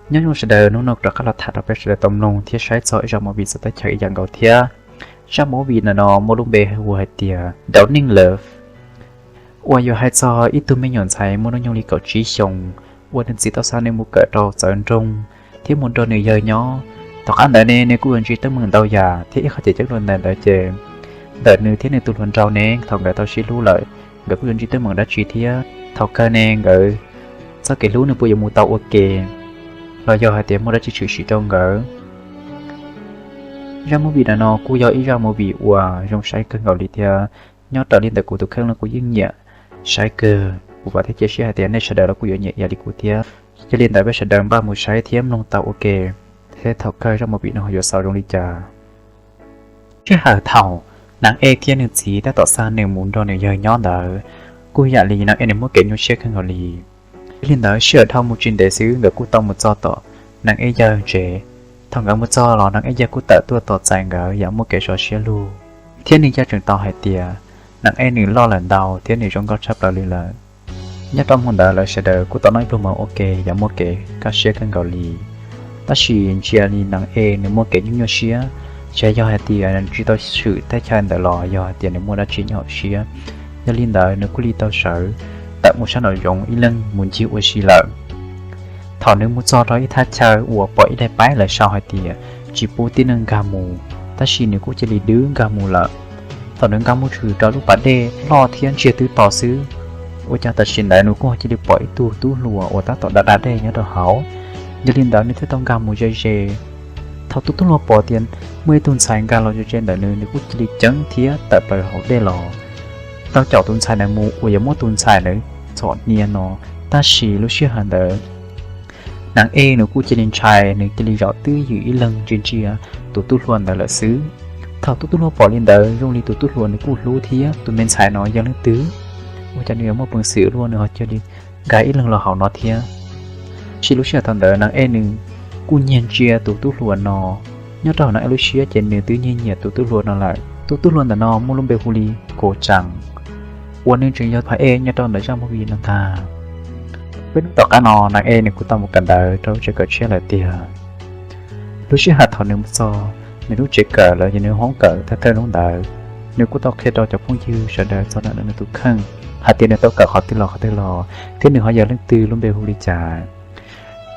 Nyob zoo sawv daws, hnub no rov qab los tham rau peb sawv daws tau mloog thiab saib txog ib zaj movie txog teb chaws ib yam nkaus thiab. Zaj movie ntawm no muaj lub npe hu hais tias Drowning Love, uas yog hais txog ib tug me nyuam ntxhais muaj hnub nyoog li kaum tsib xyoos, uas nws txiv tau xa nws mus kawm rau txawv nroog thiab mus nrog nws yawg nyob. Tom qab ntawd ne nws kuj yuav ntsib teeb meem ntau yam thiab ib qho cem ceeb dua ntawm ntawd ces ntawm nws thiab nws tus hluas nraug ne thaum nkawd tau sib hlub lawm, nkawd kuj yuav ntsib teeb meem dab tsi thiab thaum kawg ne nkawd txoj kev hlub nws puas yuav mus tau ua ke los yog hais tias muaj dab tsi tshwm sim rau nkawd. Zaj movie ntawm no kuj yog ib zaj movie uas zoo saib kawg nkaus li thiab. Nyob raws li ntawm kuv tus kheej los kuv yeej nyiam saib kawg, kuv vam thiab cia siab hais tias nej sawv daws los kuj yuav nyiam ib yam li kuv thiab. Yog li ntawd peb sawv daws npaj mus saib thiab mloog tau ua ke, thiab thaum kawg zaj movie no yuav xaus zoo li cas. Sij hawm thaum Nang Ej thiab nws txiv tab tom xa nws mus nrog nws yawg nyob ntawd, kuj yam li Nang Ej nws muaj kev nyuaj siab kawg nkaus li. Yog li ntawd sij hawm dhau mus tsis ntev xwb nkawd kuj tau mus txog tom Nang Ej yawg tsev. Thaum nkawd mus txog los Nang Ej yawg kuj tawm tuaj tos txais nkawd yam muaj kev sov siab lug, thiab nws yawg tseem tau hais tias Nang Ej nws loj lawm ntau thiab nws zoo nkauj tshaj plaws li lawm. Nyob rau hmo ntawd lawv sawv daws kuj tau noj ib pluag mov ua ke yam muaj kev kaj siab kawg nkaus li. Tab sis ntsia li Nang Ej nws muaj kev nyuaj nyuaj siab, ces yog hais tias nws tsis tau swm teb chaws ntawd los yog hais tias nws muaj dab tsi nyob hauv siab. Yog li ntawd nws kuj li tau sawv tawm mus sab nraum zoov ib leeg mus ncig ua si lawm. Thaum nws mus txog rau ib thaj chaw uas pom ib daim paib lawv sau hais tias tsis pub tib neeg nkag mus, tab sis nws kuj cia li dwb nkag mus lawm. Thaum nws nkag mus tshwm rau lub pas dej loj thiab ntsiag twb to xwb, ua cas tam sim ntawd nws kuj cia li pom ib tug tub hluas uas tab tom da da dej nyob rau hauv. Yog li ntawd nws thiaj tau nkag mus ze ze. Thaum tus tub hluas pom tias muaj ib tug ntxhais nkag los ze ze ntawm nws, nws kuj cia li ceeb thiab tawm plaws hauv dej los, tau caum tus ntxhais ntawd mus uas yuav muab tus ntxhais ntawd txhom hnia no. Tab sis lub sij hawm ntawd Nang Ej nws kuj cia li ntshai, nws cia li zaum twj ywm ib leeg ntsia ntsia tus tub hluas ntawd lawm xwb. Thaum tus tub hluas pom li ntawd zoo li tus tub hluas nws kuj hlub thiab tus me ntxhais no yog leej twg, ua cas nws yuav muaj peev xwm luaj nws ho cia li nkag ib leeg los hauv no thiab. Tab sis lub sij hawm thaum ntawd Nang Ej nws kuj nyiag ntsia tus tub hluas no. Nyob rau hauv Nang Ej lub siab ces nws twb nyiag nyiam tus tub hluas no lawm. Tus tub hluas ntawm no muaj lub npe hu li Kos Tsaas, uas nws tseem yog phab ej nyob rau ntawm zaj movie no ntag. Peb hnub tom qab no Nang Ej nws kuj tau mus kawm ntawv rau lub tsev kawm tshiab lawm tiag. Lub sij hawm thaum nws mus txog nws lub tsev kawm los yog nws hoob kawm thawj thawj hnub ntawd, nws kuj tau qhia rau cov phooj ywg sawv daws txog ntawm nws tus kheej hais tias nws tau kawm qhov twg los qhov twg los thiab nws ho yog leej twg lub npe hu li cas.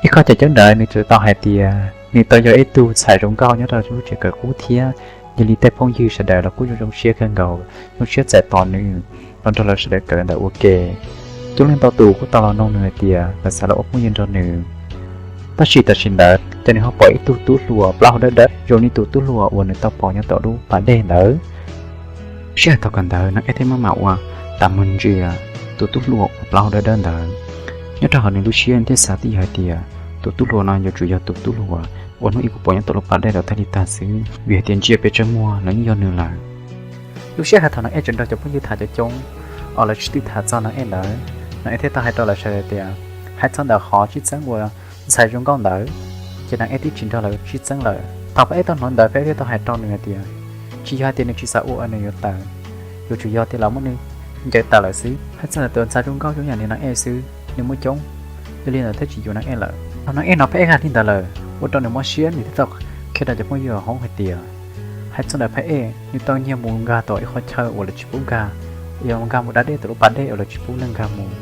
Ib qho cem ceeb ntawd nws tseem tau hais tias nws tau yog ib tug ntxhais zoo nkauj nyob rau lub tsev kawm qub thiab. Yog li tej phooj ywg sawv daws los kuj zoo zoo siab kawg nkaus, zoo siab txais tos nws los nrog lawv sawv daws kawm ntawv ua ke. Coob leej ntau tus kuj tau los noog nws hais tias lawv xav los ua phooj ywg nrog nws. Tab sis tam sim ntawd ces nws ho pom ib tug tub hluas plaub hau dawb dawb zoo li tus tub hluas uas nws tau pom nyob tom lub pas dej ntawd. Sij hawm thaum kawm ntawv Nang Ej thiaj maj mam ua tas muag ntsia tus tub hluas uas plaub hau dawb dawb ntawd. Nyob rau hauv nws lub siab thiaj xav twj ywm hais tias tus tub hluas no yuav tsum yog tus tub hluas uas hnub ib kuv pom nyob tom lub pas dej ntawd thiaj li tag xwb, vim hais tias ntsia peb tsaug muag los yeej yog nws lawm. Lub sij hawm thaum Nang Ej tseem nrog cov phooj ywg tham coob coob, uas lawv tsis twb tham txog Nang Ej ntawd, Nang Ej thiaj tau hais rau lawv sawv daws tias hais txog ntawm qhov sib txeeb uas ntxhais zoo nkauj ntawd, ces Nang Ej twb tsis nrog lawv sib txeeb lawm. Thaum phab ej tau hnov ntawd phab ej thiaj tau hais rau nws hais tias tsis yog hais tias nws tsis xav ua uas nws yuav tawm, yuav tsum yog tias lawv muab nws ncaws tawm lawm xwb. Hais txog ntawm tus ntxhais zoo nkauj zoo yam li Nang Ej xwb nws muaj coob, yog li ntawd thiaj tsis yuav Nang Ej lawm. Thaum Nang Ej hnov phab ej hais li ntawd lawm ua rau nws mob siab, nws thiaj tau qhia rau cov phooj ywg hauv hoob hais tias hais txog ntawm phab ej nws tau nyiag mus nkag tom ib qhov chaw uas lawv tsis pub nkag, yog nkag mus da dej tom lub pas dej uas lawv tsis pub neeg nkag mus.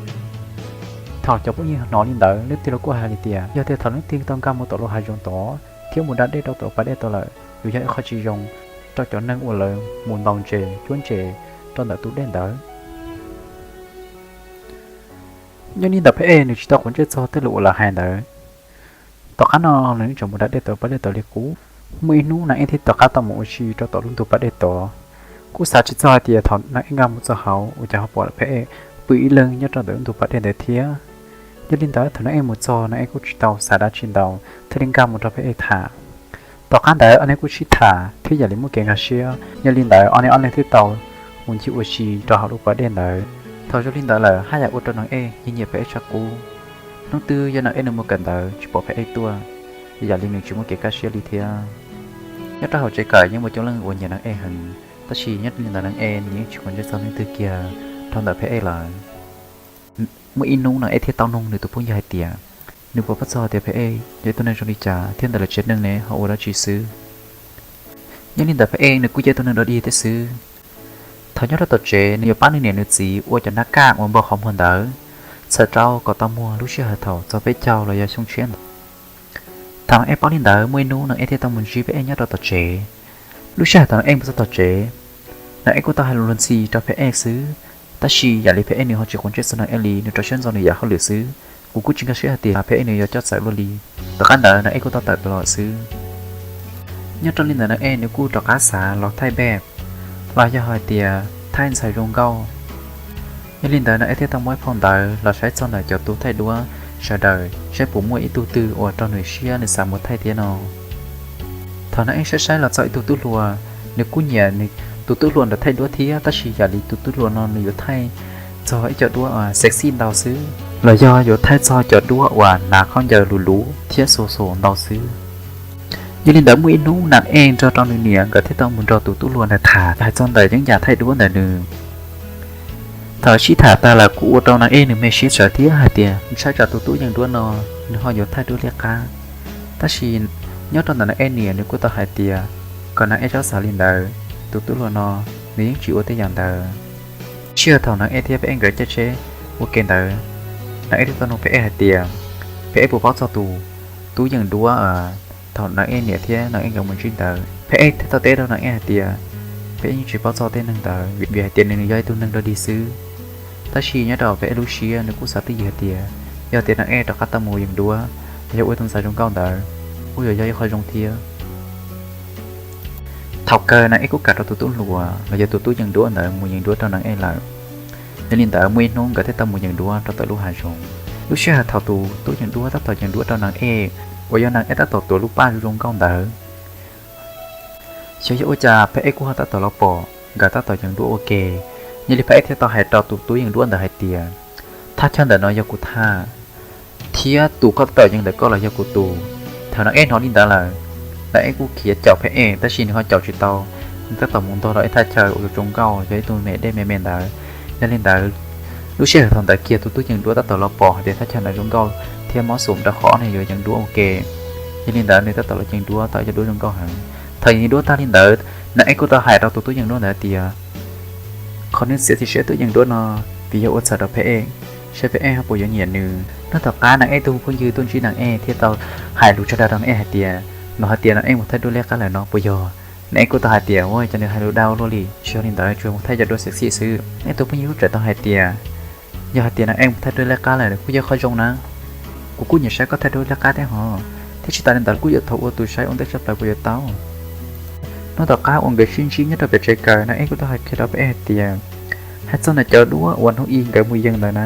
Thaum cov phooj ywg hnov li ntawd leej twg los kuj hais li tias yog tias thaum leej twg tau nkag mus tom lub hav zoov tod thiab mus da dej rau tom pas dej tod lawm yuav yog ib qho tsis zoo rau cov neeg uas lawv mus ntaus ntses cuab ntses rau ntawm tus dej ntawd. Nyob li ntawm phab ej nws tsis tau quav ntsej txog tej lus uas lawv hais ntawd. Tom qab no nws tseem mus da dej tom pas dej tod li qub. Muaj ib hnub Nang Ej thiaj rov qab tau mus ua si rau tom lub ntug pas dej tod. Kuj xav tsis txog hais tias thaum Nang Ej nkag mus txog hauv ua cas ho pom phab ej pw ib leeg nyob rau ntawm lub ntug pas dej ntawd thiab. Yog li ntawd thaum Nang Ej mus txog Nang Ej kuj tsis tau xav dab tsi ntau thiaj li nkag mus nrog phab ej tham. Tom qab ntawd ob leeg kuj sib tham thiab yam li muaj kev nkag siab, yog li ntawd ob leeg ob leeg thiaj tau mus ncig ua si rau hauv lub pas dej ntawd. Thaum zoo li ntawd lawm haj yam ua rau Nang Ej nyiam nyiam phab ej tshaj qub. Hnub twg yog Nang Ej nws mus kawm ntawv tsis pom phab ej tuaj, yam li nws tsis muaj kev kaj siab li thiab. Nyob rau hauv tsev kawm yeej muaj coob leej uas nyiam Nang Ej heev, tab sis nyob li ntawd Nang Ej nws yeej tsis quav ntsej txog leej twg kiag rau ntawm phab ej lawm. Muaj ib hnub Nang Ej thiaj tau nug nws tus phooj ywg hais tias Nws puas paub txog tias Pha Ej yog ib tug neeg zoo li cas thiab ntawm lawv tsev neeg ne ho ua dab tsi xwb. Yog li ntawd Pha Ej nws kuj yog ib tug neeg dog dig thiab xwb. Thaum nyob rau tom tsev nws yuav pab nws niam nws txiv ua cov nab kaj uas npog qhov muag ntawd, txhawm rau kom tau muag lub sij hawm thaum txog peb caug los yog xyoo tshiab ntawd. Thaum Nas Ej paub li ntawd muaj ib hnub Nas Ej thiaj tau mus ntsib Pha Ej nyob rau tom tsev. Lub sij hawm thaum Nas Ej mus txog tom tsev, Nas Ej kuj tau hais lus luag ntxhi rau Pha Ej xwb, tab sis yam li Pha Ej nws ho tsis quav ntsej txog Nas Ej li, nws rau siab ntxov nws yam hauj lwm xwb. Kuv kuj tsis nkag siab hais tias Pha Ej nws yuav coj txawm luaj li. Tom qab ntawd Nas Ej kuj tau tawm plaws xwb. Nyob rau li ntawd Nas Ej nws kuj rov qab xav los thaij npej, los yog hais tias thaij ntxhais zoo nkauj. Yog li ntawd Nas Ej thiaj tau muab ib phau ntawv los saib txog ntawm cov tus thaij duab sawv daws saib puas muaj ib tug twg uas raug nws siab nws xav mus thaij thiab no. Thaum Nas Ej saib saib los txog ib tug tub hluas, nws kuj nyiam nws tus tub hluas ntawd thaij duab thiab, tab sis yam li tus tub hluas no nws yuav thaij txog ib co duab sexy ntau xwb, los yog yuav thaij txog cov duab uas hnav khaub ncaws luv luv thiab xuas xuas ntau xwb. Yog li ntawd muaj ib hnub Nas Ej nrog rau nws niam nkawd thiaj tau mus nrog tus tub hluas ntawd tham hais txog ntawm yeeb yam thaij duab ntawm nws. Thaum sib tham tag lawm kuj ua rau Nas Ej nws me siab sawv thiab hais tias ntshai tsam tus tub yees duab no nws ho yuav thaij duab liab qab. Tab sis nyob rau ntawm Nas Ej niam nws kuj tau hais tias kom Nas Ej txhob xav li ntawd, tus tub hluas no nws yeej tsis ua tej yam ntawd. Sij hawm thaum Nas Ej thiab Pha Ej nkawd caij tsheb ua ke ntawd, Nas Ej thiaj tau nug Pha Ej hais tias Pha Ej puas paub txog tus tub yees duab thaum Nas Ej niam thiab Nas Ej nkawd mus ntsib ntawd. Pha Ej thiaj tau teb rau Nas Ej hais tias Pha Ej yeej tsis paub txog tej neeg ntawd vim hais tias nws yog ib tug neeg dog dig xwb. Tab sis nyob rau Pha Ej lub siab nws kuj xav twj ywm hais tias yog tias Nas Ej rov qab tau mus yees duab los yog ua ib tug ntxhais zoo nkauj ntawd kuj yuav yog ib qho zoo thiab. Thaum kawg Nas Ej kuj kam rau tus tub hluas los yog tus tub yees duab ntawd mus yees duab rau Nas Ej lawm. Yog li ntawd muaj ib hnub nkawd thiaj tau mus yees duab rau tom lub hav zoov. Lub sij hawm thaum tus tub yees duab tab tom yees duab rau Nas Ej uas yog Nas Ej tab tom tuav lub paj zoo zoo nkauj ntawd, xyov yog ua cas Pha Ej kuj ho tab tom los pom nkawd tab tom yees duab ua ke. Yog li Pha Ej thiaj tau hais rau tus tub yees duab ntawd hais tias thaj chaw ntawm no yog kuv thaj, thiab tus koj tab tom yees ntawm koj los yog kuv tus. Thaum Nas Ej hnov li ntawd lawm, Nas Ej kuj khiav caum Pha Ej tab sis nws ho caum tsis tau, nws tab tom mus ntog rau ib thaj chaw uas zoo nkauj yog ib tug me dej me me ntawd. Yog li ntawd, lub sij hawm thaum ntawd kiag tus tub yees duab tab tom los pom hais tias thaj chaw ntawd zoo nkauj thiab mob xum rau qhov nws yuav yees duab ua ke. Yog li ntawd nws tab tom los yees duab tau ib co duab zoo nkauj heev. Thaum yees duab tag li ntawd, Nas Ej kuj tau hais rau tus tub yees duab ntawd tias qhov nws txiav txim siab tuaj yees duab no vim yog ua txhawm rau Pha Ej, saib Pha Ej ho puas yuav nyiam nws. Nyob tom qab Nas Ej tus phooj ywg tuaj ntsib Nas Ej thiaj tau hais lus tso dag rau Nas Ej hais tias, los hais tias Nas Ej mus thaij duab liab qab lawm no puas yog? Nas Ej kuj tau hais tias ua cas nws hais lus dag luaj li, tsis yog li ntawd, tsuas mus thaij cov duab sexy xwb. Ej tus phooj ywg lub tseem tau hais tias yog hais tias Nas Ej mus thaij duab liab qab lawm kuj yog qhov zoo na. Kuv kuj nyiam saib koj thaij duab liab qab thiab hos, thiab tsis tas li ntawd kuj yuav thov ua tus saib ua ntej tshaj plaws puas yuav tau. Nyob tom qab uas nkawd sib ntsib nyob rau pem tsev kawm, Nas Ej kuj tau hais kiag rau Pha Ej hais tias hais txog ntawm cov duab uas hnub i nkawd mus yees ntawd na,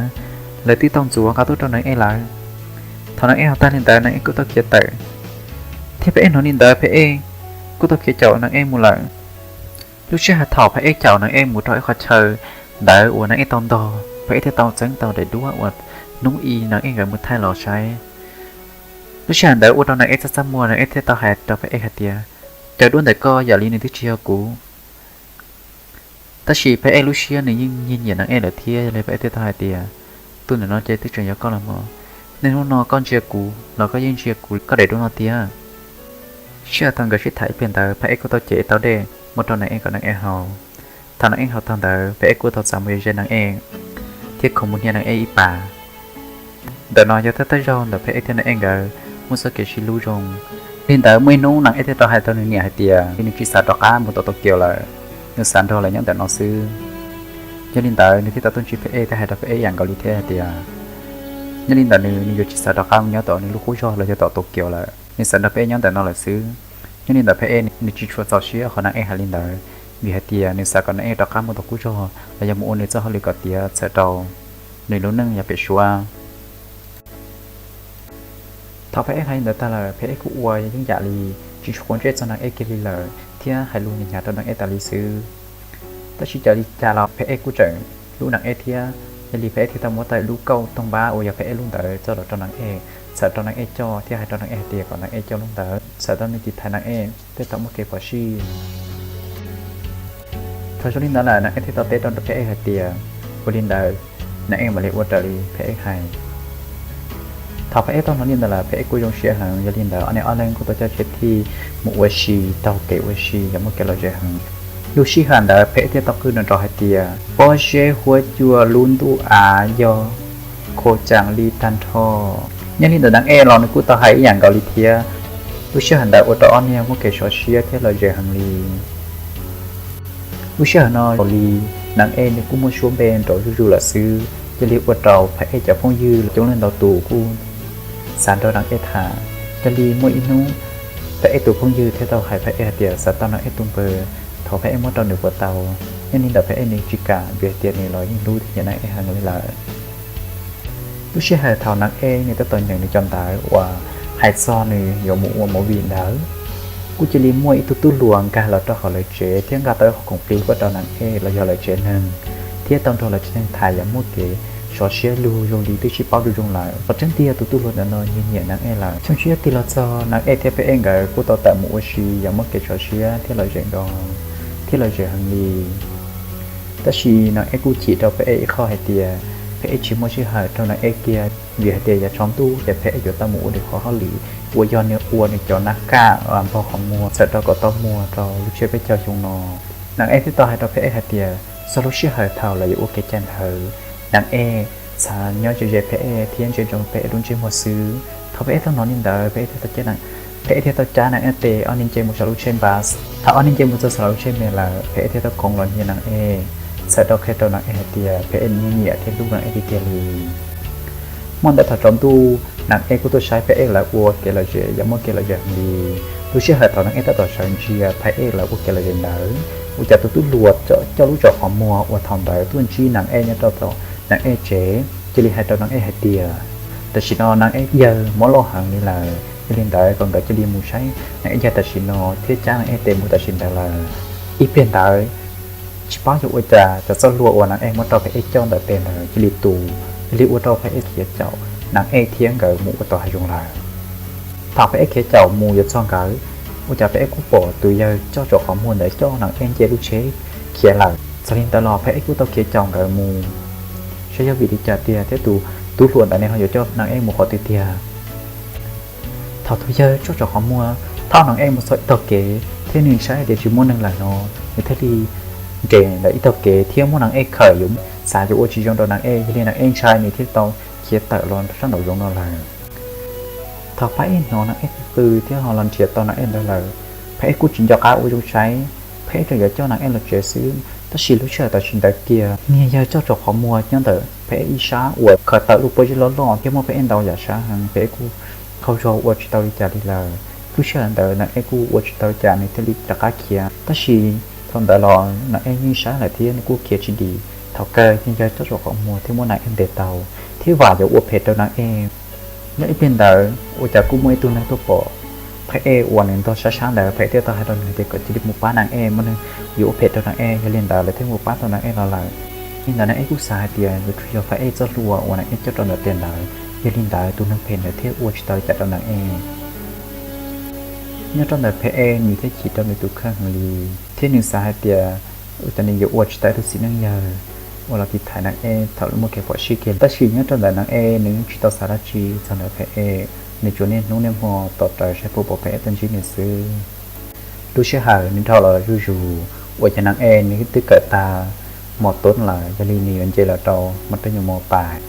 lawv twb tau ntxuav nqa tuaj rau Nas Ej lawm. Thaum Nas Ej hnov tag li ntawd Nas Ej kuj tau khiav tawm, thiab Pha Ej hnov li ntawd Pha Ej kuj tau khiav caum Nas Ej mus lawm. Lub sij hawm thaum Pha Ej caum Nas Ej mus rau ib qhov chaw ntawd uas Nas Ej tau ntog, Pha Ej thiaj tau txeeb tau daim duab uas hnub i Nas Ej nkawd mus thaij los saib. Lub sij hawm ntawd ua rau Nas Ej txaj txaj muag, Nas Ej thiaj tau hais rau Pha Ej hais tias cov duab ntawm koj yam li nws twb tsis yog kuv. Tab sis Pha Ej lub siab nws yeej nyiam nyiam Nas Ej lawm thiab, yog li Pha Ej thiaj tau hais tias tus ntawm no ces twb tseem yog koj los mog. Niaj hnub no koj ntsia kuv los koj yeej ntsia kuv koj daim duab no tiag. Sij hawm thaum nkawd sib tham ib pliag ntawd Pha Ej kuj tau cev ib tau dej muab rau Nas Ej kom Nas Ej haus. Thaum Nas Ej haus tag ntawd Pha Ej kuj tau txav mus ze Nas Ej thiab khoov mus hnia Nas Ej ib pas. Ntawm no yog thawj thawj zaug ntawm Pha Ej thiab Nas Ej nkawd muaj txoj kev sib hlub zoo. Li ntawd muaj ib hnub Nas Ej thiaj tau hais rau nws niam hais tias nws tsis xav rov qab mus tom Tokyo lawm, nws xav nrog lawv nyob ntawm no xwb. Yog li ntawd nws thiaj tau tuaj ntsib Pha Ej thiab hais rau Pha Ej yam nkaus li thiab hais tias nyob li ntawm nws, nws yuav tsis xav rov qab mus nyob tom nws lub qub zog los yog tom Tokyo lawm, nws xav nrog Pha Ej nyob ntawm no lawm xwb. Nyob li ntawd Pha Ej nws tsis tshua txaus siab qhov Nas Ej hais li ntawd, vim hais tias nws xav kom Nas Ej rov qab mus tom qub zog los yog mus ua nws txoj hauj lwm kom tiav txhawm rau nws lub neej yav pem suab. Thaum Pha Ej hais li ntawd tag lawm Pha Ej kuj ua yeeb yam li tsis tshua quav ntsej txog Nas Ej kiag li lawm thiab hais lus hnyav hnyav rau Nas Ej tas li xwb. Tab sis cas li cas los Pha Ej kuj tseem hlub Nas Ej thiab. Yog li Pha Ej thiaj tau muab tau lub kauj toog pab uas yog Pha Ej lub ntawd coj los rau Nas Ej, txhawm rau Nas Ej coj thiab hais rau Nas Ej hais tias kom Nas Ej coj lub ntawd, txhawm rau nws tiv thaiv Nas Ej tej thaum muaj kev phom sij. Thaum zoo li ntawd lawm Nas Ej thiaj tau teb rau Pha Ej hais tias ua li ntawd Nas Ej mam li ua raws li Pha Ej hais. Thaum Phab Ej tau hnov li ntawd lawm, Phab Ej kuj zoo siab heev, yog li ntawd ob niag ob leeg kuj tau coj tsheb thij mus ua si, taug kev ua si, yog muaj kev lom zem heev. Lub sij hawm ntawd Phab Ej thiaj tau qw nrov nrov hais tias, Pob zeb huab cua lub ntuj av yog kho caas li tag nrho. Nyob li ntawd Naj Ej los nws kuj tau hais ib yam nkaus li thiab. Lub sij hawm ntawd ua rau ob niag muaj kev sov siab thiab lom zem heev li. Lub sij hawm no li, Naj Ej nws kuj muaj suab npe nrov zuj zus lawm xwb, cia li ua rau Phab Ej cov phooj ywg coob leej ntau tus kuj xav nrog Naj Ej tham. Cia li muaj ib hnub, Phab Ej tus phooj ywg thiaj tau hais Phab Ej hais tias xav tau Naj Ej tus npawb, thov Phab Ej muab rau nws puas tau. Nyob li ntawd Phab Ej nws tsis kam, vim hais tias nws los yeej hlub thiab nyiam Naj Ej heev li lawm. Lub sij hawm thaum Naj Ej nws tab tom nyeem nws cov ntawv uas hais txog nws yuav mus ua movie ntawd, kuj cia li muaj ib tug tub hluas nkag los rau hauv lawv tsev thiab nqa tau ib qho khoom plig tuaj rau Naj Ej los yog lawv tsev neeg, thiab tau nrog lawv tsev neeg tham yam muaj kev sov siab lug zoo li twb sib paub zoo zoo lawm. Qhov tseeb tiag tus tub hluas ntawd no nws nyiam Naj Ej lawm. Xyoo tshiab tig los txog, Naj Ej thiab Phab Ej nkawd kuj tau tawm mus ua si yam muaj kev sov siab thiab lom zem nkaus, thiab lom zem heev li. Tab sis Naj Ej kuj chim rau Phab Ej ib qho hais tias Phab Ej tsis muaj sij hawm rau Naj Ej kiag, vim hais tias yav tsaus ntuj ces Phab Ej yuav tau mus ua nws qhov hauj lwm uas yog nws ua nws cov nab kaj npog qhov muag txhawm rau kom tau muag rau lub tsiab peb caug xyoo no. Naj Ej thiaj tau hais rau Phab Ej hais tias txog lub sij hawm thaum lawv yuav ua kev cai ntawd, Naj Ej xav nyob ze ze Phab Ej thiab ntsia ntsoov Phab Ej lub ntsej muag xwb. Thaum Phab Ej tau hnov li ntawd, Phab Ej thiaj tau cab Naj Ej tes, ob niag nce mus saum lub tsheb bus. Thaum ob niag nce mus txog saum lub tsheb me lawm, Phab Ej thiaj tau khoov los nyiag Naj Ej, txhawm rau qhia rau Naj Ej hais tias Phab Ej nws nyiam thiab hlub Naj Ej tiag tiag li. Hmo ntawd thaum tsaus ntuj, Naj Ej kuj tuaj saib Phab Ej lawv ua kev lom zem yam muaj kev lom zem heev li. Lub sij hawm thaum Naj Ej tab tom sawv ntsia Phab Ej lawv ua kev lom zem ntawd, ua cas tus tub hluas coj lub tsom qhov muag uas thaum ntawd tuaj ntsib Naj Ej nyob rau tom Naj Ej tsev cia li hais rau Naj Ej hais tias tam sim no Naj Ej yawg mob loj heev li lawm, yog li ntawd kom nkawd cia li mus saib Naj Ej yawg tam sim no thiab cab Naj Ej tes mus tam sim ntawd lawm. Ib pliag ntawd, tsis paub yog ua cas cov txoj hlua uas Naj Ej muab rau Phab Ej coj ntawm tes ntawd cia li tu, cia li ua rau Phab Ej khiav caum Naj Ej thiab nkawd mus ua tom hav zoov lawm. Thaum Phab Ej khiav caum mus yuav txog nkawd, ua cas Phab Ej kuj pom tus yawg coj tsom qhov muag ntawd coj Naj Ej nce lub tsheb khiav lawm. Txog li ntawd los Phab Ej kuj tau khiav caum nkawd mus, saib yog vim li cas tiag thiab tus tub hluas ntawd ne ho yuav coj Naj Ej mus qhov twg tiag. Thaum tus yawg coj tsom qhov muag thauj Naj Ej mus txog ib tog kev thiab nws saib hais tias tsis muaj neeg lawm no, nws thiaj li nres ntawm ib tog kev thiab muab Naj Ej khawm, yuav xav yuav ua tsis zoo rau Naj Ej, yog li Naj Ej ntshai nws thiaj tau khiav tawm los sab nraum zoov no lawm. Thaum Phab Ej hnov Naj Ej qw qw thiab ho los nrhiav tau Naj Ej ntawd lawm, Phab Ej kuj tsis nco qab ua zoo saib, Phab Ej tseem yuav coj Naj Ej los tsev xwb. Tab sis lub sij hawm tam sim ntawd kiag, niag yawg coj tsom qhov muag nyob ntawm Phab Ej ib sab uas khaws tawm lub pob zeb loj loj thiab muab Phab Ej ntaus yam sab heev, Phab Ej kuj qaug zog ua tsis tau li cas li lawm. Lub sij hawm ntawd Naj Ej kuj ua tsis tau li cas nws thiaj li rov qab khiav. Tab sis thaum ntawd los Naj Ej yeej sab lawm thiab nws kuj khiav tsis dim. Thaum kawg niag yawg coj tsom qhov muag thiaj muab Naj Ej ntes tau thiab vam yuav ua phem rau Naj Ej. Nyob ib pliag ntawd ua cas kuj muaj ib tug neeg tuaj pom Phab Ej uas nws ntog sab sab ntawd, Phab Ej thiaj tau hais rau nws tias kom cia li mus pab Naj Ej, muaj neeg yuav ua phem rau Naj Ej. Yog li ntawd lawv thiaj mus pab tau Naj Ej los lawm. Li ntawd Naj Ej kuj xav hais tias yuav tsum yog Phab Ej txoj hlua uas Naj Ej coj rau ntawm tes ntawd, yog li ntawd tus neeg phem ntawd thiaj ua tsis tau li cas rau Naj Ej. Nyob rau ntawm Phab Ej nws thiaj chim rau nws tus kheej heev li, thiab nws xav hais tias ua cas nws yuav ua tsis tau ib tug txiv neej yawg uas los tiv thaiv Naj Ej thaum muaj kev phom sij kiag. Tab sis nyob rau ntawm Naj Ej nws tsis tau xav dab tsi txog ntawm Phab Ej, nws tsuas niaj hnub niaj hmo tos rawv saib puas pom Phab Ej tuaj ntsib nws xwb. Lub sij hawm nws dhau los zuj zus, ua cas Naj Ej nws twb kawm tag mos tub lawm, yog li nws yuav nce los rau mos tej nyuag mos pais.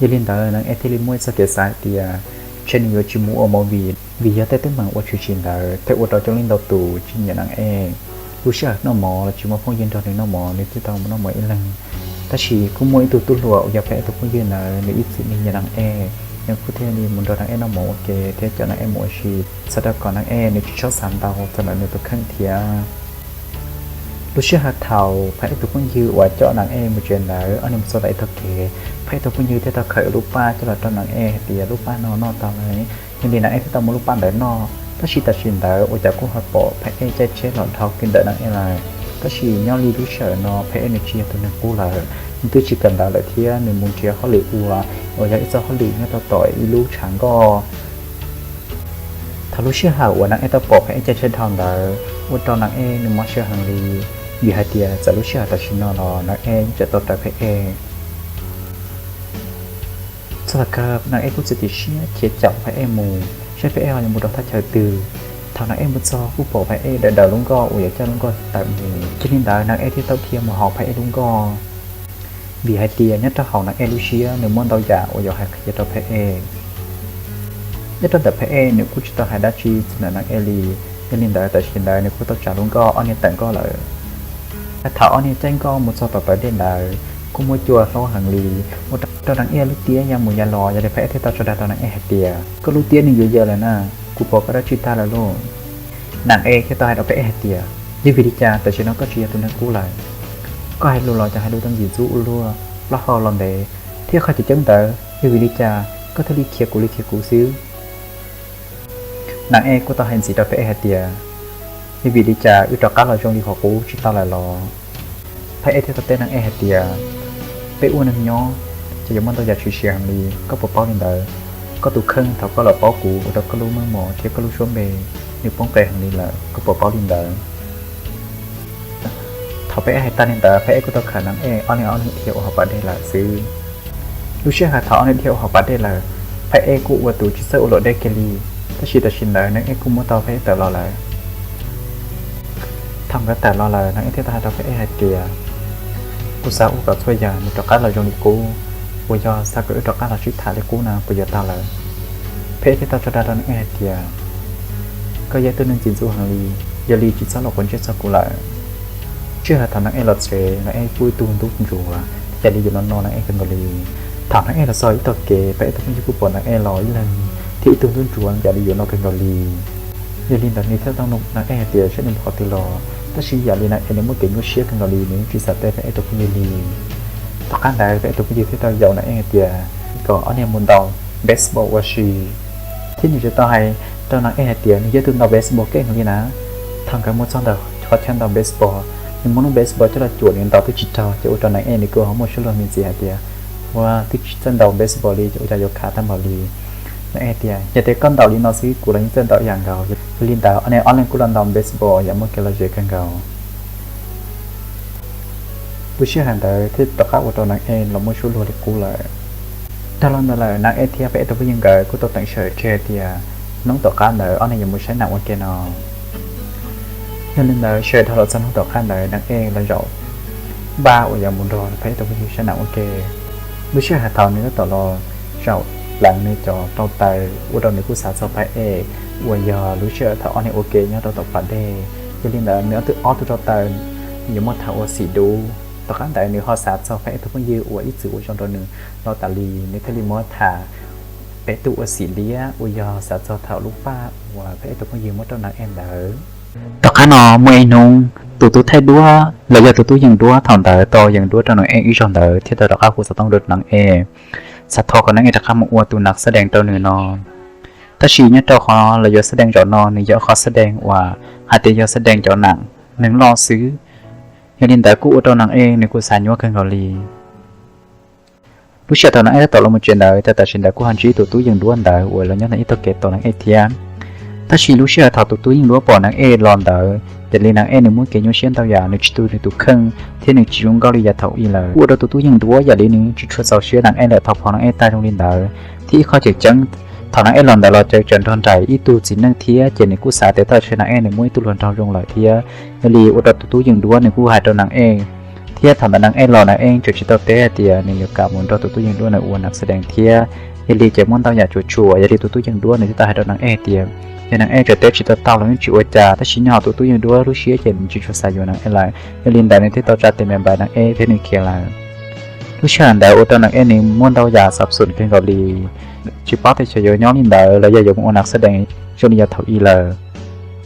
Yog li ntawd Naj Ej thiaj li muaj ib txoj kev xav hais tias ntshe nws yuav tsis mus ua movie, vim yog tej teeb meem uas tshwm sim ntawd thiaj ua rau coob leej ntau tus tsis nyiam Naj Ej. Lub sij hawm noj mov los tsis muaj phooj ywg nrog nws noj mov, nws thiaj tau mus noj mov ib leeg. Tab sis kuj muaj ib tug tub hluas uas yog Phab Ej tus phooj ywg ntawd, nws ib txwm nws nyiam Naj Ej, nws kuj thiaj li mus nrog Naj Ej noj mov ua ke thiab coj Naj Ej mus ua si, txhawm rau kom Naj Ej nws tsis txhob xav ntau txog ntawm nws tus kheej thiab. Lub sij hawm thaum Phab Ej tus phooj ywg uas coj Naj Ej mus tsev ntawd, ob niag mus txog ntawm ib tog kev, Phab Ej tus phooj ywg thiaj tau khawm lub paj coj los rau Naj Ej hais tias lub paj no noj tau lawm. Yog li Naj Ej thiaj tau muab lub paj ntawd noj. Tab sis tam sim ntawd ua cas kuj ho pom Phab Ej caij tsheb los dhau kiag ntawm Naj Ej lawm. Tab sis nyob li lub sij hawm no Phab Ej nws tsis yog tus neeg qub lawm, nws twb tsis kawm ntawv lawm thiab nws mus nrhiav hauj lwm ua, uas yog ib txoj hauj lwm nyob rau tom ib lub tshav nkoj. Thaum lub sij hawm uas Naj Ej tau pom Phab Ej caij tsheb dhau ntawd, ua rau Naj Ej nws mob siab heev li, vim hais tias txawm lub sij hawm tam sim no los Naj Ej yeej tseem tau rawv Phab Ej. Txog thaum kawg Nam Ej kuj txiav txim siab khiav caum Phab Ej mus saib Phab Ej ho yuav mus rau thaj chaw twg. Thaum Nam Ej mus txog kuj pom Phab Ej dawm dawm lub nkoj uas yuav coj lub nkoj tawm mus. Yog li ntawd Nam Ej thiaj tau dhia mus hauv Phab Ej lub nkoj, vim hais tias nyob rau hauv Nam Ej lub siab nws muaj ntau yam uas yuav hais qhia rau Phab Ej. Nyob rau ntawm Phab Ej nws kuj tsis tau hais dab tsi txog ntawm Nam Ej li. Yog li ntawd tam sim ntawd nws kuj tau tsav lub nkoj ob niag tawm nkoj lawm. Thaum ob niag caij nkoj mus txog tom pas dej ntawd kuj muaj cua hlob heev li, ua rau Nam Ej lub tiab ya mus ya los. Yog li Phab Ej thiaj tau tso dag rau Nam Ej hais tias, koj lub tiab nws yuav ya lawm na, kuv pom koj dab tsi tag lawm lauj. Nam Ej thiaj tau hais rau Phab Ej hais tias, yog vim li cas tam sim no koj tsis yog tus neeg qub lawm? Koj hais lus los cov hais lus tau ntxim ntxub ua luaj, plaub hau los ntev, thiab qhov tseem ceeb ntawd yog vim li cas koj thiaj li khiav kuv li khiav kuv xwb? Nam Ej kuj tau hais ntxiv rau Phab Ej hais tias, yog vim li cas wb rov qab los zoo li qhov qub tsis tau lawm los? Phab Ej thiaj tau teb Nam Ej hais tias, peb ua neeg nyob ces yuav muaj ntau yam tshwm sim heev li, koj puas paub li ntawd? Koj tus kheej thaum koj los paub kuv ua rau koj lub meej mom thiab koj lub suab npe nws poob qes heev li lawm, koj puas paub li ntawd? Thaum Phab Ej hais tag li ntawd Phab Ej kuj tau khawm Nam Ej ob leeg ob leeg dhia ua hauv pas dej lawm xwb. Lub sij hawm thaum ob leeg dhia ua hauv pas dej lawm, Phab Ej kuj ua tus tsis txawj ua luam dej kiag li, tab sis tam sim ntawd Nam Ej kuj muab tau Phab Ej tawm los lawm. Thaum nkawd tawm los lawm Nam Ej thiaj tau hais rau Phab Ej hais tias, kuv xav ua kom txhua yam nws rov qab los zoo li qub, uas yog xav kom wb rov qab los sib tham li qub no puas yuav tau lawm? Phab Ej thiaj tau tso dag rau Nam Ej hais tias, koj yog ib tug neeg ntxim ntxub heev li, yog li tsis txhob los quav ntsej txog kuv lawm. Sij hawm thaum Nam Ej los tsev Nam Ej kuj ib tug ntub ntsuav yam li yuav no no Nam Ej kawg nkaus li. Thaum Nam Ej los txog ib tog kev Phab Ej tus phooj ywg kuj pom Nam Ej los ib leeg thiab ib tug ntub ntsuav yam li yuav no kawg nkaus li. Yog li ntawd nws thiaj tau nug Nam Ej hais tias saib nws mus qhov twg los, tab sis yam li Nam Ej nws muaj kev nyuaj siab kawg nkaus li nws yeej tsis xav teb Phab Ej tus phooj ywg li. Tom qab ntawd Phab Ej tus phooj ywg thiaj tau yaum Nam Ej hais tias, kom ob niag mus ntaus baseball ua si. Thiab nws tseem tau hais rau Nam Ej hais tias nws yog tus ntaus baseball keej heev li na. Thaum nkawd mus txog ntawm qhov chaw ntaus baseball, nws muab lub baseball coj los cuam nws ntaus twb tsis raug, ces ua rau Nam Ej nws kuj ho muaj suab luag me ntsis hais tias, ua twb tsis txawj ntaus baseball li ces ua cas yuav khav tag npaum li. Nam Ej tias, yog tias koj ntaus li no xwb kuv los yeej txawj ntaus ib yam nkaus. Yog li ntawd ob niag ob leeg kuj los ntaus baseball yam muaj kev lom zem kawg nkaus. Lub sij hawm ntawd thiaj rov qab ua rau Nam Ej los muaj suab luag li qub lawm. Dhau los ntawd lawm Nam Ej thiab Phab Ej tus phooj ywg nkawd kuj tau teem sawv tseg tias hnub tom qab ntawd ob niag yuav mus saib Nam ua ke no. Yog li ntawd sawv dhau los txog hnub tom qab ntawd Nam Ej los zaum npaj uas yuav mus nrog Phab Ej tus phooj ywg saib Nam ua ke. Lub sij hawm thaum nws tab tom los zaum pleev nws cov rau taws ua rau nws kuj xav txog Phab Ej uas yog lub sij hawm thaum ob niag ua ke nyob rau tom pas dej. Yog li ntawd nws ob tug ob tug rau taws nws yuav muab tham ua xim dub. Tom qab ntawd nws ho xav txog Phab Ej tus phooj ywg uas ib txwm ua zoo rau nws los tas li, nws thiaj li muab tham peb tug ua xim liab uas yog xav txog thaum lub paj uas Phab Ej tus phooj ywg muab rau Nam Ej ntawd. Tom qab no muaj ib hnub tus tub thaij duab los yog tus tub yees duab thaum ntawd tau yees duab rau Nam Ej ib zaug ntawd thiaj tau rov qab hu xov tooj rau Nam Ej, xav thov kom Nam Ej rov qab mus ua tus nas xab dees rau nws no. Tab sis nyob rau qhov lawv yuav xab dees zaum no nws yog qhov xab dees uas hais tias yog xab dees cov nam neeg loj xwb. Yog li ntawd kuj ua rau Nam Ej nws kuj xav nyuaj kawg nkaus li. Lub sij hawm thaum Nam Ej tab tom los mus tsev ntawd, tam tam sim ntawd kuj ho ntsib tus tub yees duab ntawd uas los nyob ntawm ib tog kev tos Nam Ej thiab. Tab sis lub sij hawm thaum tus tub yees duab pom Nam Ej los ntawd, yam li Nam Ej nws muaj kev nyuaj siab ntau yam, nws tsis tu nws tus kheej thiab nws tsis zoo nkauj li yav thaum ub lawm. Kuj ua rau tus tub yees duab yam li nws tsis tshua txaus siab Nam Ej lawm thaum pom Nam Ej tag zoo li ntawd. Thiab ib qho tseem ceeb, thaum Nam Ej los ntawd los tseem nrog nraim ib tug txiv neej thiab ces nws kuj xav tias tab sis Nam Ej nws muaj ib tug hluas nraug zoo lawm thiab. Yog li ua rau tus tub yees duab nws kuj hais rau Nam Ej, thiab thaum ntawd Nam Ej los Nam Ej tseem tsis tau teb hais tias nws yuav kam mus nrog tus tub yees duab nws ua nas xab dees thiab. Yog li ces muaj ntau yam tsuas tsuas, yog li tus tub yees duab nws thiaj tau hais rau Nam Ej hais tias yog Nam Ej tseem teb tsis tau tau los yeej tsis ua cas, tab sis nyob hauv tus tub yees duab lub siab ces nws tsis tshua xav yuav Nam Ej lawm. Yog li ntawd nws thiaj tau tsa tes me npais Nam Ej thiab nws khiav lawm. Lub sij hawm ntawd ua rau Nam Ej nws muaj ntau yam xav xum kawg nkaus li, tsis paub tias xyov yuav nyob li ntawd los yog yuav mus ua nas xab dees zoo li yav thaum ub lawm.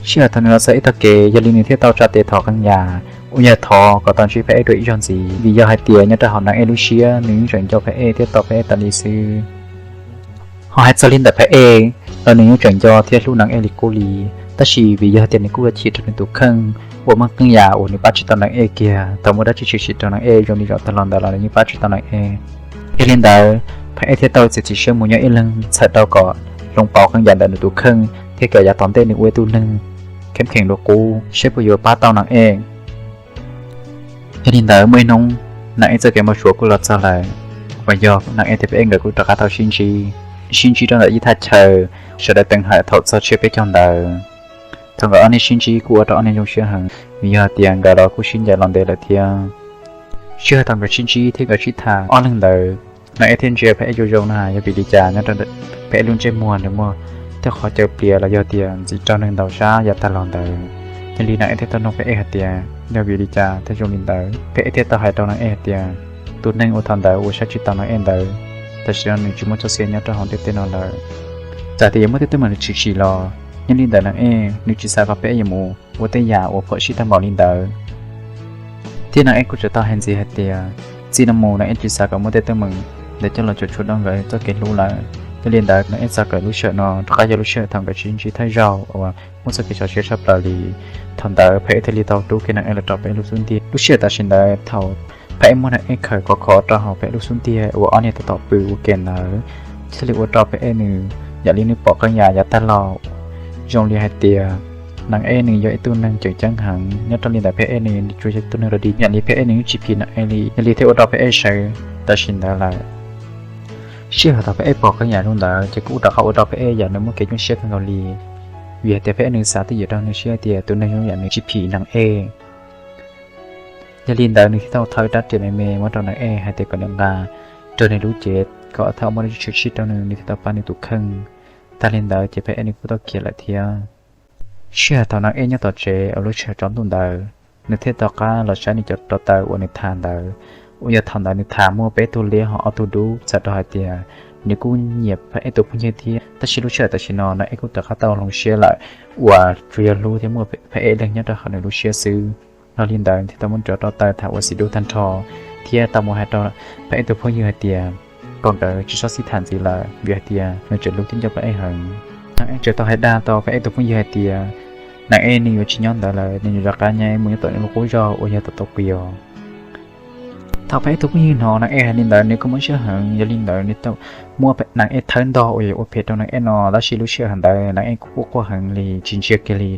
Sij hawm thaum nws los txog ib tog kev, yog li nws thiaj tau tsa tes thov qee yam, uas yog thov kom tau ntsib Phab Ej dua ib zaug ntxiv, vim yog hais tias nyob rau hauv Nam Ej lub siab nws yeej tseem nco Phab Ej thiab tos Phab Ej tas li xwb. Ho hais txog li ntawm Phab Ej los nws yeej tseem nco thiab hlub Nam Ej li qub li, tab sis vim yog tias nws kuj yuav chim rau nws tus kheej uas muaj qee yam uas nws pab tsis tau Nam Ej kiag, thaum muaj dab tsi tshwm sim rau Nam Ej zoo li zaum tag los ntawd los nws yeej pab tsis tau Nam Ej. Yog li ntawd, Phab Ej thiaj tau txiav txim siab mus nyob ib leeg txhawm rau kom hloov pauv qee yam ntawm nws tus kheej thiab kom yav tom ntej nws ua ib tug neeg kheem kheem dua qub seb puas yuav pab tau Nam Ej. Yog li ntawd muaj ib hnub, Nam Ej txoj kev npau suav kuj los txog lawm. Uas yog Nam Ej thiab Paj Ej nkawd kuj rov qab tau sib ntsib, sib ntsib rau ntawm ib thaj chaw sawv daws teev hawm thaum txog tsiab peb caug ntawd. Thaum nkawd ob niag sib ntsib kuj ua rau ob niag zoo siab heev, vim yog tias nkawd los kuj sib ncaim los ntev lawm thiab. Sij hawm thaum nkawd sib ntsib thiab nkawd sib tham ob leeg ntawd, Nam Ej thiaj ntsia Paj Ej zoo zoo na yog vim li cas nyob rau Paj Ej lub ntsej muag nws muaj tej qhov caws plias los yog tias ntxim rau neeg ntaus sab yav tag los ntawd. Yog li Nam Ej thiaj tau nug Paj Ej hais tias yog vim li cas thiaj zoo li ntawd. Paj Ej thiaj tau hais rau Nam Ej hais tias tus neeg uas thaum ntawd uas saib tsis taus Nam Ej ntawd, tam sim no nws tsis muaj txoj sia nyob rau hauv ntiaj teb no lawm. Txawm tias yuav muaj tej teeb meem tshwm sim los, nyob li ntawd Nam Ej nws tsis xav kom Paj Ej yuav mus ua tej yam uas phom sij tag npaum li ntawd. Thiab Nam Ej kuj tseem tau hais ntxiv hais tias txij no mus Nam Ej tsis xav kom muaj tej teeb meem ntawd coj los cuam tshuam rau nkawd txoj kev hlub lawm. Yog li ntawd Nam Ej xav kom lub sij hawm no rov qab yog lub sij hawm thaum nkawd sib ntsib thawj zaug uas muaj txoj kev sov siab tshaj plaws li. Thaum ntawd Paj Ej thiaj li tau rub kiag Nam Ej los rau Paj Ej lub xub ntiag. Lub sij hawm tam sim ntawd thaum Paj Ej muab Nam Ej khawm khov khov rau hauv Paj Ej lub xub ntiag uas ob niag tab tom pw ua ke ntawd, thiaj li ua rau Paj Ej nws yam li nws pom qee yam yav tag los. Zoo li hais tias Nam Ej nws yog ib tug neeg tseem ceeb heev, nyob rau li ntawd Paj Ej nws tsuas yog ib tug neeg rau dig, yam li Paj Ej nws yeej tsis phim Nam Ej li, yog li thiaj ua rau Paj Ej sawv tam sim ntawd lawm. Sij hawm thaum Paj Ej pom qee yam li ntawd ces kuj ua rov qab ua rau Paj Ej yam nws muaj kev nyuaj siab kawg nkaus li, vim hais tias Paj Ej nws xav twj ywm rau nws siab tias tus neeg zoo yam nws tsis phim Nam Ej. Yog li ntawd nws thiaj tau thau rab riam me me muab rau Nam Ej hais tias kom nws nqa rau nws lub cev kom thaum muaj dab tsi tshwm sim rau nws, nws thiaj tau pab nws tus kheej. Tag li ntawd ces Paj Ej nws kuj tau khiav lawm thiab. Sij hawm thaum Nam Ej nyob tom tsev uas lub sij hawm tsaus ntuj ntawd, nws thiaj rov qab los saib nws cov rau taw uas nws tham ntawd, uas yog thaum ntawd nws tham muaj peb tug liab ho ob tug dub, txhais rau hais tias nws kuj nyiam Paj Ej tus phooj ywg thiab. Tab sis lub sij hawm tam sim no Nam Ej kuj rov qab tau hloov siab lawm, uas tsuas yog hlub thiab muaj Paj Ej leeg nyob rau hauv nws lub siab xwb. Yog li ntawd thiaj tau muab nws cov rau taw tham ua xim dub tag nrho, thiab tau mus hais rau Paj Ej tus phooj ywg hais tias kom nkawd tsis txhob sib tham ntxiv lawm, vim hais tias nws tseem hlub thiab nco Paj Ej heev. Nam Ej tseem tau hais dag tau Paj Ej tus phooj ywg hais tias Nam Ej nws yuav tsis nyob ntawd lawm, nws yuav rov qab nyob mus nyob tom nws lub qub zos uas yog tom Tau Qios. Thaum Paj Ej tus phooj ywg hnov Nam Ej hais li ntawd nws kuj mob siab heev, yog li ntawd nws tau muab Nam Ej thawb ntog uas yog ua phem rau Nam Ej no, tab sis lub sij hawm ntawd Nam Ej kuj quaj quaj heev li tsis ntsia kiag li.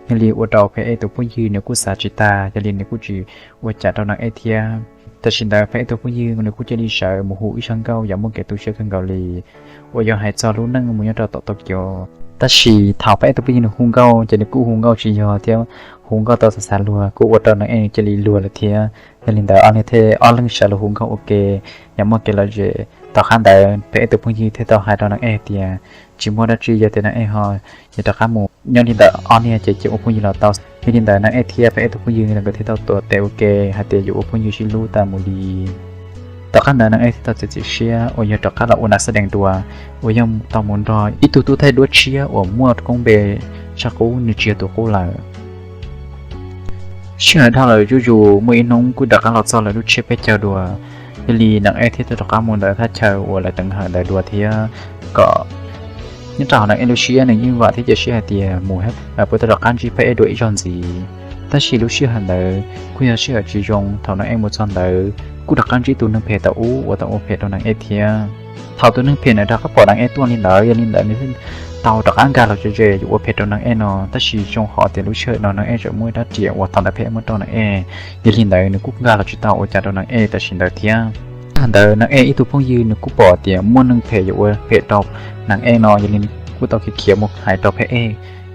Yog li ua rau Paj Ej tus phooj ywg nws kuj xav tsis tag, yog li nws kuj tsis ua cas rau Nam Ej thiab. Tam sim ntawd Paj Ej tus phooj ywg nws kuj cia li sawv mus hu ib zaj nkauj yam muaj kev tu siab kawg nkaus li, uas yog hais txog lub neej mus nyob rau tom Tau Qios. Tab sis thaum Paj Ej tus phooj ywg nws hu nkauj ces nws kuj hu nkauj tsis yog thiab, hu nkauj tau xav xav luag kuj ua rau Nam Ej nws cia li luag lawm thiab. Yog li ntawd ob leeg thiaj ob leeg sawv los hu nkauj ua ke yam muaj kev lom zem. Tom qab ntawd Paj Ej tus phooj ywg thiaj tau hais rau Nam Ej tias tsis muaj dab tsi, yog tias Nam Ej ho yuav rov qab mus. Nyob li ntawd ob niag ces cia ua phooj ywg los tau. Yog li ntawd Nam Ej thiab Paj Ej tus phooj ywg nkawd thiaj tau tuav tes ua ke hais tias yuav ua phooj ywg sib hlub tas mus li. Tom qab ntawd Nam Ej thiaj tau txiav txim siab uas yog rov qab los ua nas xab dees dua, uas yog tau mus nrog ib tug tub thaij duab tshiab uas muaj koob npe tshaj qub, nws tsis yog tus qub lawm. Sij hawm dhau lawm zuj zus, muaj ib hnub kuj rov qab los txog lawv lub tsiab peb caug dua. Yog li Nam Ej thiaj tau rov qab mus ntawm thaj chaw uas lawv teev hawm ntawd dua thiab, kom nyob rau hauv Nam Ej lub siab nws yeej vam thiab cia siab hais tias mus lawv puas tau rov qab ntsib Paj Ej dua ib zaug ntxiv. Tab sis lub sij hawm ntawd kuj yog sij hawm tsis zoo, thaum Nam Ej mus txog ntawd kuj rov qab ntsib tus neeg phem thaum ub uas tau ua phem rau Nam Ej thiab. Thaum tus neeg phem ntawd rov qab pom Nam Ej tuaj li ntawd, yog li ntawd nws tau rov qab nkag los ze ze yuav ua phem rau Nam Ej no, tab sis zoo qhov tias lub sij hawm no Nam Ej tseem muaj ib rab riam uas thaum ntawd Paj Ej muab rau Nam Ej, yog li ntawd nws kuj nkag los tsis tau ua cas rau Nam Ej tam sim ntawd thiab. Thaum ntawd Nam Ej ib tug phooj ywg nws kuj pom tias muaj neeg phem yuav ua phem rau Nam Ej no, yog li nws kuj tau khiav khiav mus hais rau Paj Ej.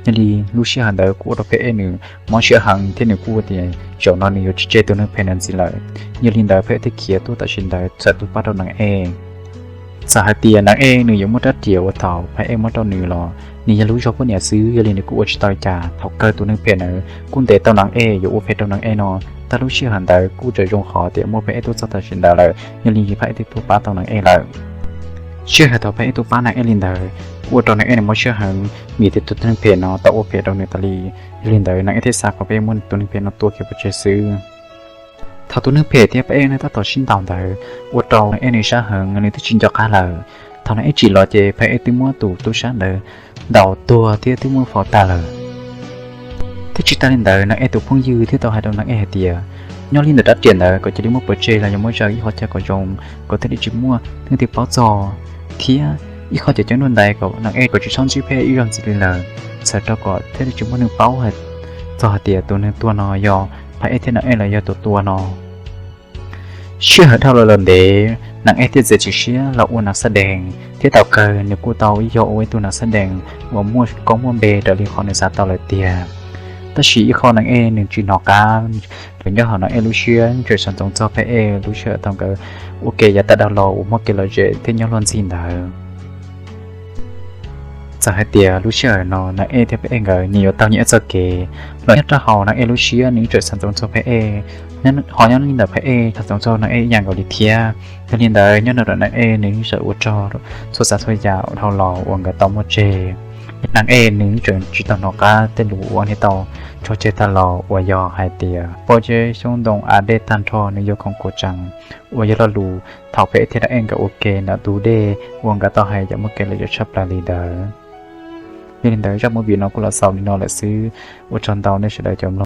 Yog li lub sij hawm ntawd kuj ua rau Paj Ej nws mob siab heev thiab nws kuj tias zaum no nws yuav tsis tseg tus neeg phem ntawd ntxiv lawm. Yog li ntawd Paj Ej thiaj khiav tuaj tam sim ntawd txawm tuaj pab rau Nam Ej. Txawm hais tias Nam Ej nws yuav muaj rab riam uas thaum Paj Ej muab rau nws los nws yog lub zog poj niam xwb, yog li nws kuj ua tsis tau li cas. Thaum kawg tus neeg phem ntawd kuj ntes tau Nam Ej yuav ua phem rau Nam Ej no. Tag lub sij hawm ntawd kuj tseem zoo qhov tias muaj Paj Ej tuaj txog tam sim ntawd lawm, yog li Paj Ej thiaj tuaj pab tau Nam Ej lawm. Sij hawm thaum Paj Ej tuaj pab Nam Ej li ntawd kuj ua rau Nam Ej nws mob siab heev, vim tias tus neeg phem no tau ua phem rau nws tas li. Yog li ntawd Nam Ej thiaj xav kom Paj Ej muab tus neeg phem no tua kiag pov tseg xwb. Thaum tus neeg phem thiab Paj Ej nws tab tom sib ntaus ntawd, ua rau Nam Ej nws sab heev, nws twb tsis nco qab lawm. Thaum Nam Ej tsim los ces Paj Ej twb muab tus tub sab ntawd ntaus tuag thiab twb muab faus tag lawm. Thiab tsis tas li ntawd Nam Ej tus phooj ywg thiaj tau hais rau Nam Ej hais tias nyob li ntawm rab riam ntawd kom cia li muab pov tseg los yog muab zam ib qho chaw kom zoo, kom thiaj li tsis muaj leej twg paub txog, thiab ib qho cov ceev nruab ntais kom Nam Ej kom tsis txhob ntsib Paj Ej ib zaug ntxiv li lawm, txhawm rau kom thiaj li tsis muaj neeg paub txog hais tias tus neeg tuag no yog Paj Ej thiab Nam Ej los yog tus tua no. Sij hawm dhau los lawm ntev, Nas Ej thiaj txiav txim siab los ua nas xab dees, thiab thaum kawg nws kuj tau yog ua ib tug nas xab dees uas muaj koob muaj npe raws li qhov nws xav tau lawm tiag. Tab sis ib qho Nas Ej nws tsis hnov qab, nyob hauv Nas Ej lub siab tseem xav ntsoov txog Phab Ej lub sij hawm thaum nkawd ua ke yav tas dhau los uas muaj kev lom zem thiab nyob luag ntxhi ntawd. Txawm hais tias lub sij hawm no Nas Ej thiab Phab Ej nkawd nyias yuav tau nyias ib txoj kev, los nyob rau hauv Nas Ej lub siab nws tseem xav ntsoov txog Phab Ej, ho nyob li ntawm Phab Ej xav ntsoov txog Nas Ej ib yam nkaus li thiab. Yog li ntawd nyob ntawm Nas Ej nws tseem ua rog txhua tsav txhua yam dhau los uas nkawd tau muaj tseg. Nas Ej nws tseem tsis tau hnov qab tej lus uas nws tau tso tseg tag los uas yog hais tias pob zeb xyoob ntoo a dej tag nrho nws yuav khoom kuv tsees, uas yog lo lus thaum Phab Ej thiab Nas Ej nkawd ua ke ntawm tus dej uas nkawd tau hais yam muaj kev lom zem tshaj plaws li ntawd. Yog li ntawd zaj movie no kuj los xaus li no lawm xwb, ua tsaug ntau nej sawv daws cov mloog.